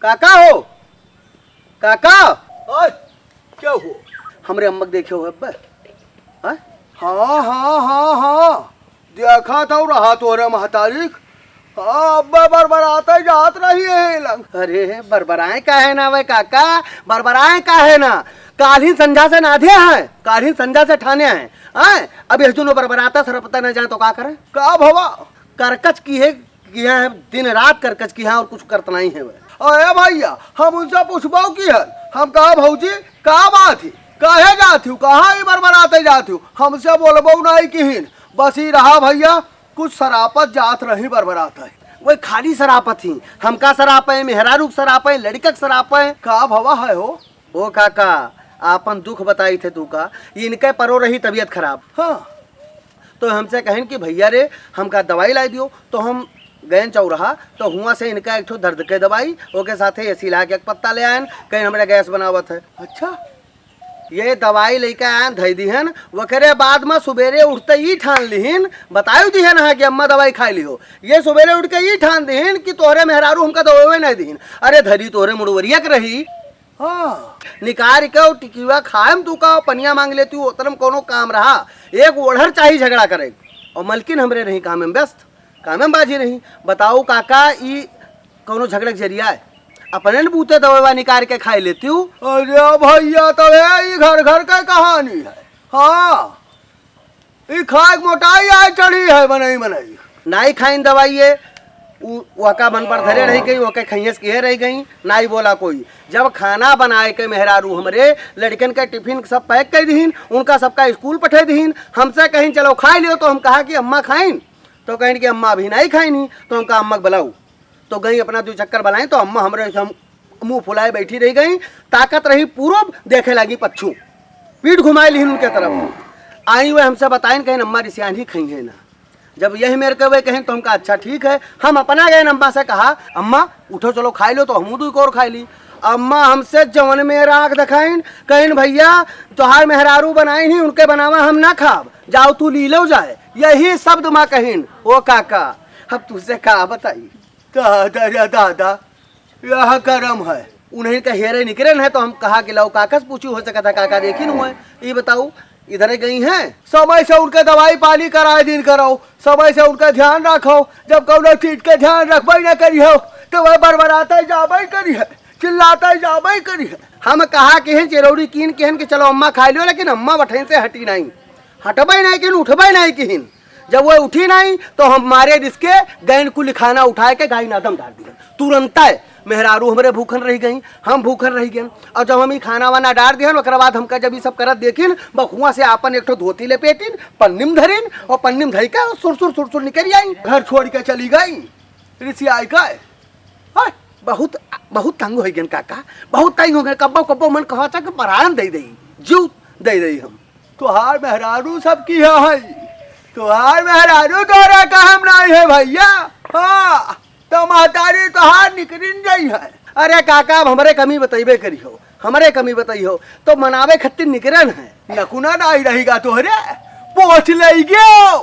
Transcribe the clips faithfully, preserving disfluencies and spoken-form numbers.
काका हो, काका। ओए, क्या हुआ? हमरे अम्मा के देखे हो अब्बे? हाँ? हाँ, हाँ, हाँ, हाँ। देखा तो रहा तोरे महतारी क। हाँ, अब्बे बरबराते जात रही है लंग। अरे, बरबराए काहे ना वे काका? बरबराए काहे ना? काल्हिन संझा से नाधे हैं, काल्हिन संझा से ठाने हैं। आए, अब यह जुनो बरबराता सरपता न जाए तो का करे? का भवा? करकच की है, कि यहाँ दिन रात करकच की है और कुछ करत नहीं है वे। अरे भैया, हम उनसे पूछबो की है, हम कहा, "भौजी, का बात है? काहे जात हो? कहाँ ई बरबराते जात हो?" हमसे बोलबो नहीं किहिन। बस ई रहा भैया, कुछ सरापत जात रही बरबरात है। वही खाली सरापत ही, हमका सराप है, मेहरारू के सराप है, लड़का के सराप है। का भवा है हो? ओ काका, आपन दुख बताई थे तू का, इनके परो रही तबीयत खराब। हाँ। तो हमसे कहिन कि भैया रे, हमका दवाई लाई दियो। तो हम गयन चौराहा, तो हुआं से इनका एक ठो दर्द के दवाई, ओके साथे एसिलाक एक पत्ता ले आयन, कहिन हमरे गैस बनावत है। अच्छा। ये दवाई लेके आयन, धई दिहन, ओकरे बाद में सुबेरे उठते ही ठान लिहिन, बतायु दिहन हाँ कि अम्मा दवाई खाई लिहो। ये सुबेरे उठ के ही ठान दिहिन कि तोहरे मेहरारू हमका दवाई नहीं दिहिन। अरे धरी तोहरे मुड़वरिया के रही। हाँ। निकार के टिकिवा खाएम तू का, पनिया मांग लेती हूँ, ओतरम कोनो काम रहा। एक ओढ़र चाही झगड़ा करे। और मलकिन हमरे रही कामे में व्यस्त, कामे में बाझी रही। बताओ काका, ई कोनो झगड़े के जरिया है? अपने न बूते दवाई निकार के खाई लेती हूँ। अरे भैया, तबे ई घर घर के कहानी है। हाँ। ई खाए के मोटाई आए चढ़ी है मनई मनई। नाई खाइन दवाई ये, उ, वका मन पर धरे रह गई, वके खैयस किहे रह गई, नाई बोला कोई। जब खाना बनाए के मेहरारू हमरे लड़कन के टिफिन सब पैक कर दीहिन, उनका सबका स्कूल पठे दीहिन, हमसे कहिन चलो खाई लियो, तो हम कहा कि अम्मा खाइन, तो कहिन कि अम्मा अभी नहीं खाइन ही, तो हम कहा अम्मा के बुलाओ। तो गई अपना दो चक्कर बनाई, तो अम्मा हमरे से हम मुंह फुलाए बैठी रह गई, ताकत रही पूरब, देखे लागी पच्छू, पीठ घुमाए लिहिन उनके तरफ। आई वे हमसे बताइन, कहिन अम्मा रिसियान ही खई है ना। जब यही मेर के वे कहिन तो हमका अच्छा ठीक है, हम अपना गए अम्मा से कहा, "अम्मा उठो चलो खाई लो," तो हमू दुई कोर खाई ली। अम्मा हमसे जवन में राख दिखाइन, कहिन, "भैया तोहार मेहरारू बनाइन ही, उनके बनावा हम ना खाब, जाओ तू ली लो जाए।" यही शब्द माँ कहिन। ओ काका, अब तुझसे का बताई? दादा रे दादा, यह करम है। उन्हीं का हेरे निकरे न है तो हम कहा कि लाओ काका से पूछू, हो सकता है काका देखी न हुए। ये बताओ, इधर गई हैं? समय से उनका दवाई पानी कराए दिन करो, समय से उनका ध्यान रखो। जब कौनो चीज के ध्यान रखबे न करी हो तो वह बरबराते जाबे करी है, चिल्लाते जाबे करी है। हम कहा कि हैं चिरौरी कीन के हैं कि चलो अम्मा खाई लो, लेकिन अम्मा बठैन से हटी नहीं, हटबे नहीं किन, उठबे नहीं किन। जब वो उठी नहीं तो हम मारे रिसके गैन कुल खाना उठाए के गाय नादम डार दिहन। तुरंतै मेहरारू हमरे भूखन रह गई, हम भूखन रह गए। और जब हम ई खाना वाना डार दिहन, ओकरा बाद हमका जब ई सब करत देखिन, बखुआ से आपन एक ठो धोती लपेटिन, पन्नी में धरिन और पन्नी में धइ के सुर सुर सुर सुर निकल आई, घर छोड़ के चली गई। रिसियाई का है? बहुत, बहुत तंग हो गए काका, बहुत तंग हो गए। कब्बो कब्बो मन कहा था कि परान दे दे, जीव दे दे हम। तोहार मेहरारू सब की है, है? तोहार मेहरारू तोरा काम नहीं है भैया। हाँ, तो महतारी तोहार निकरिन गई है। अरे काका, अब हमरे कमी बतइबे करी हो, हमरे कमी बताई हो, तो मनावे खत्तिर निकरन है। नकुना नहीं रहेगा तोहरे, पोछ लई गयो,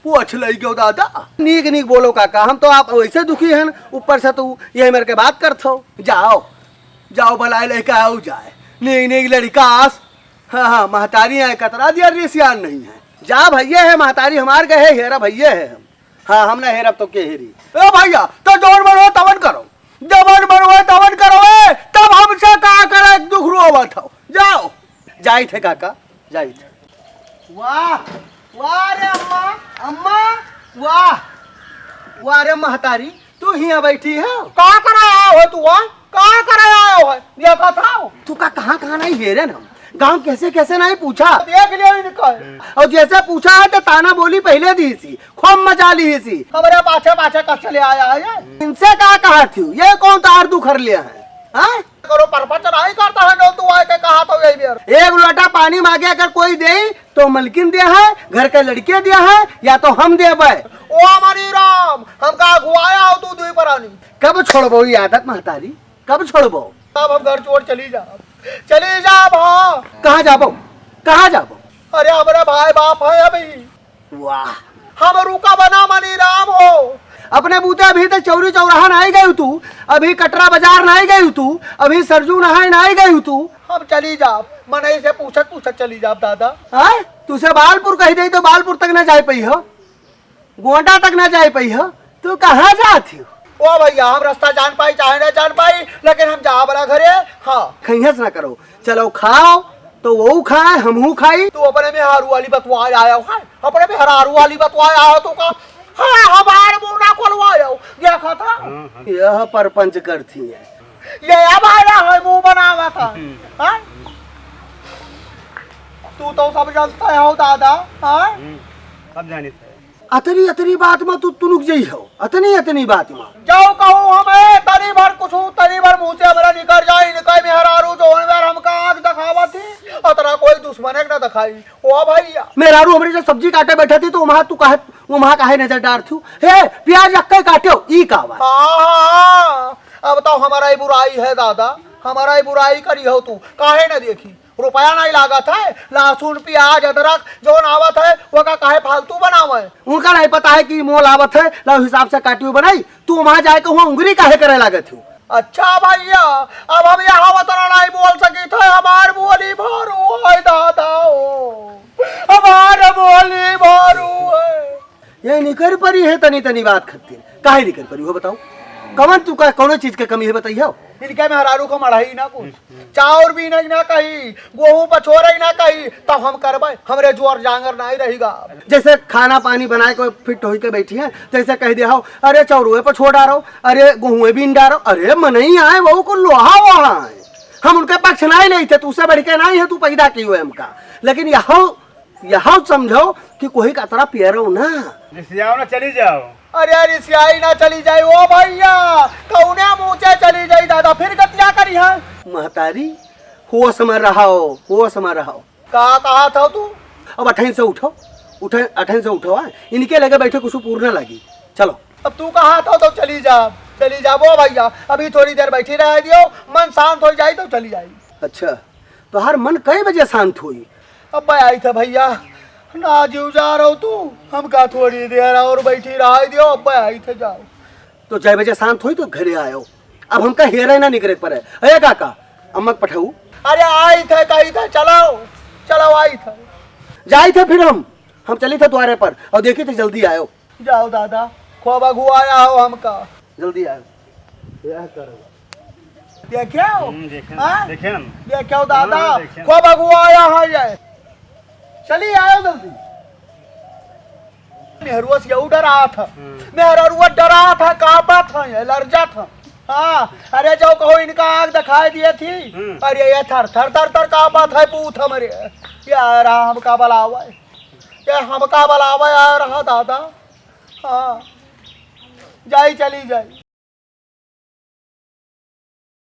पोछ लई गयो दादा। नीक नीक बोलो काका, हम तो आप वैसे दुखी हैं, ऊपर से तू यही मेरे के बात करत हो। जाओ, जाओ भलाई लेके आओ जाए, नीक नीक लड़का आस। हाँ, हाँ, महतारी है, कतरा दिया रे सियान नहीं है। जा भैया है, महतारी हमार गए है, हेरा भैया है हम। हाँ, हम ना हेरब तो के हेरी? ए भैया, तो जवन मन हो तवन करो, जवन मन हो तवन करो, ए, तब हमसे का करे दुख रोवत हो? जाओ, जाई थे काका, जाई थे। वाह, वाह रे अम्मा, अम्मा, वाह, वाह रे महतारी, तू हियां बैठी है? का करे आयो है तू, हाँ? का करे आयो है? ये बताओ। तू का कहाँ, कहाँ नहीं हेरे ना? गांव कैसे, कैसे नहीं पूछा? देख लियो इनका। और जैसे पूछा है तो ताना बोली पहले दी सी, खूब मजा ली सी। हमारे पाछे, पाछे कस चले आया है ये? इनसे का कहा थी? ये कौन तार दुखर लिया है? हाँ? करो परपंच नहीं करता है, जो तू आए के कहा तो यही बेर। एक लोटा पानी मांगे अगर कोई दे तो मलकिन दिया है, घर के लड़के दिया है, या तो हम देबे। ओ हमारी राम, हमका अगुआया हो तू दुई परानी। कब छोड़बो ये आदत महतारी, कब छोड़बो? तब हम घर छोड़ चली जा, चली जा भा। कहाँ जाबो, कहाँ जाबो? अरे हमारे भाई बाप है अभी। वाह। हम रुका बना मनी राम हो। अपने बूते अभी तक चौरी चौराहा नाहीं गयू तू, अभी कटरा बाजार नाहीं गयू तू, अभी सरजू नहाए नाहीं गयू तू। हम चली जाब, मनई से पूछत पूछत चली जाब दादा। हाँ, तुसे बालपुर कहि देई तो बालपुर तक न जाइ पइहो, गोंडा तक न जाइ पइहो, तू कहाँ जात हो? ओ भइया, हम रस्ता जान पाई चाहे न जान पाई, लेकिन हम जाब वाला घरे। हाँ। खइहस न करो, चलो खाओ, तो वो खाए, हमहू खाई। तू अपने मेहरारू वाली बतवाए आयो है, अपने मेहरारू वाली बतवाए आयो तू का? हाँ, हमार मुंह ना खोलवायो, देखा था? हाँ, हाँ। यह परपंच करती है। ये अब आया है, मुंह बनावा था। हम्म। हाँ? तू तो सब जानता है हो दादा, हाँ? हम्म, सब जानी थे। अतनी, अतनी बात मा तू तुनुक जइहो, अतनी, अतनी बात मा। जाओ कहूँ हमें, तनी भर कुछ, तनी भर मुँह से हमरा निकर जाई, निकर मेहरारू जौन बेर हमका आँख देखावा थी, अतरा कोई दुश्मने के ना देखाई। ओ भइया। मेहरारू हमरे जो सब्जी काटे बैठा थी, तो वहाँ तू काहे, वहाँ काहे नजर डार थू? हे, प्याज अक्के काट्यो, ई का बा? हाँ, हाँ, हाँ। अब तो हमारा ही बुराई है दादा, हमारा ही बुराई करी हो तू, काहे न देखी? रुपया नहीं लागत है, लहसुन, प्याज, अदरक जौन आवत है, वो का काहे फालतू बनावे? उनका नहीं पता है कि मोल आवत है, लाओ हिसाब से काटियो बनाई, तू वहाँ जाए के हुआ उंगली काहे करे लागत हो? अच्छा भइया, अब हम यहाँ उतना नहीं बोल सकी थे, हमार बोली भारू है दादा हो, हमार बोली भारू है। ये निकर परी है तनी तनी बात खातिर। काहे निकर परी हो बताओ? कवन तू का, कौनो चीज के कमी है बताइयो? इनके मेहरारू को मढ़ाई ना कुछ। चाउर बीनई ना कही, गोहूं पछोरई ना कही, तब हम करबे। हमरे जोर जांगर नाई रहीगा। जैसे खाना पानी बनाए को फिट होई के बैठी है, जैसे कह दिया हो, "अरे चौरुए पछोर डारो, अरे गोहुए बीन डारो।" अरे मनई आए, वो को लोहा वहा है। हम उनके पक्ष नाई लेई थे, तू से बढ़ के नाई है, तू पैदा की हुए हमका। लेकिन यह यह समझो कि कोई का तरह पियरो ना। रिसियाओ ना, चली जाओ। अरे रिसियाई ना चली जाई, ओ भइया, कौने मुँह से चली जाई दादा, फिर गतिया करी है। महतारी, होश में रहो, होश में रहो। का कहा था तू? अब अठैन से उठो, उठे, अठैन से उठो, हाँ? इनके लगे बैठे कुछ पूर्ण लगी। चलो। अब तू कहा था तो चली जा, चली जा, ओ भइया, अभी थोड़ी देर बैठी रह दियो, मन शांत हो जाई तो चली जाई। अच्छा, तोहार मन कई बजे शांत होई? अब्बे आई थे भइया, ना जीव जा रहो तू, हमका थोड़ी देर और बैठी रह दियो, अब्बे आई थे जाओ। तो जय बजे शांत होई तो घरे आयो, अब हमका हेरे ना निकरे पड़े। अरे काका, अम्मा के पठाऊ? अरे आई थे, कही थे, चलो, चलो आई थे। जाई थे फिर हम, हम चली थे द्वारे पर और देखी थे जल्दी आयो। जाओ दादा, खूब अगुआया हो हमका। जल्दी आयो। यह करो। देख्यो? हम्म, देखेन, हाँ? देखेन। देख्यो दादा, हाँ, देखेन। खूब अगुआया है ये। चली आयो जल्दी। मेहरुआ से यहू डरात है। हम्म। मेहरुआ डरात है, कांपत है, ये लरजत है। हाँ, अरे जो कहो इनका आँख दिखाई दिए थी। हम्म। अरे ये थर थर थर थर कांपत है पूत हमरे। ये रहा हमका बलावा है। ये हमका बलावा आ रहा दादा। हाँ, जाई चली जाई।